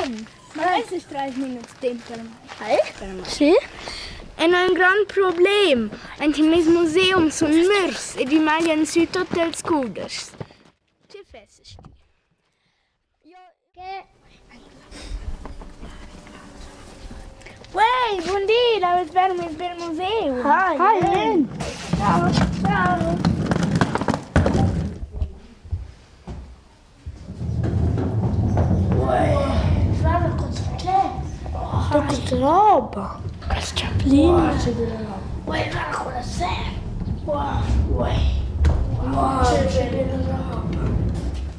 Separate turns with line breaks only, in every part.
Bun. Ma es es trais minuts temp per mai. Sì? E no ün grand problem. Aint in meis museum sun mürs ed i maglian sü tuot ils cudeschs. Che fessast tü? Uei, bun di, la vess ver meis bel museum.
Hi.
Hi. Ciao. Ciao.
Guarda cosa c'è! Tutta roba! Quel chaplin! Uè, guarda quella serra! Wow! Uè! Wow! Che bella roba!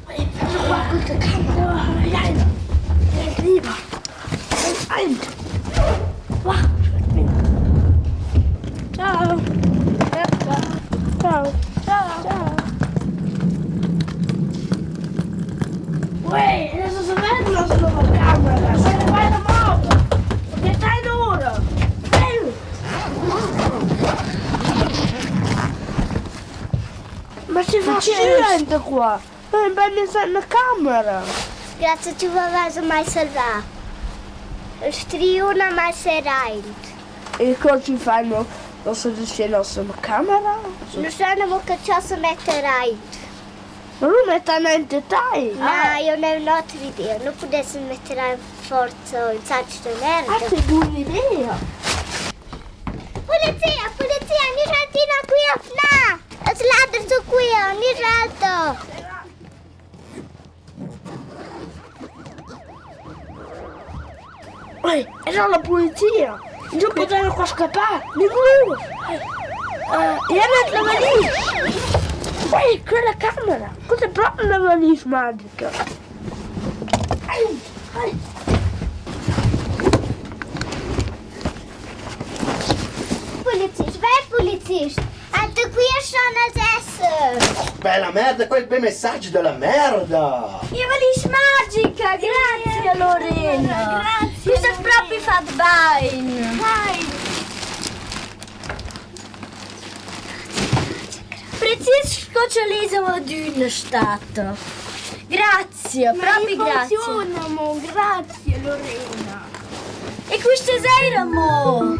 Uè, guarda qua questa camera! Dai! Arriva! Aint! Wow!
Ciao! Ciao! Ciao! Ciao!
Uè, adesso si vede la nuova camera! Se ne vai da moto! Che stai duro! Ma si fa niente qua! È bella una camera!
Grazie tu m'avais mai salvà. Il striun ha mai seraint.
E co ci fanno Posso dire nostra camera?
Nu sanno mo che ciò si metter aint.
Ma lu mettan aint tai!
Na, io n'ho un'altra idea. Nu pudessi metter aint forza ün sacc da merda.
Ah, che buna idea!
Polizia, polizia, mi saltina qui a Fna! Es laders su qui, ogni salto!
Oi, era la polizia! Non potevano qua scappare! Ningún! Uh, era la valigia! Oi, quella camera! Questa è proprio una valigia magica! Ai, ai.
Polizist, vai polizist! Ante qui schon als esser!
Bella merda, quel bel messaggio della merda!
Io valisch magica, grazie Lorena!
Grazie,
Tu sei proprio fat bain!
Vai!
Precis sco cha l'es amo adüna stata. Grazie,
Ma
propi grazie.
funziona mo, grazie Lorena!
E quista sera mo!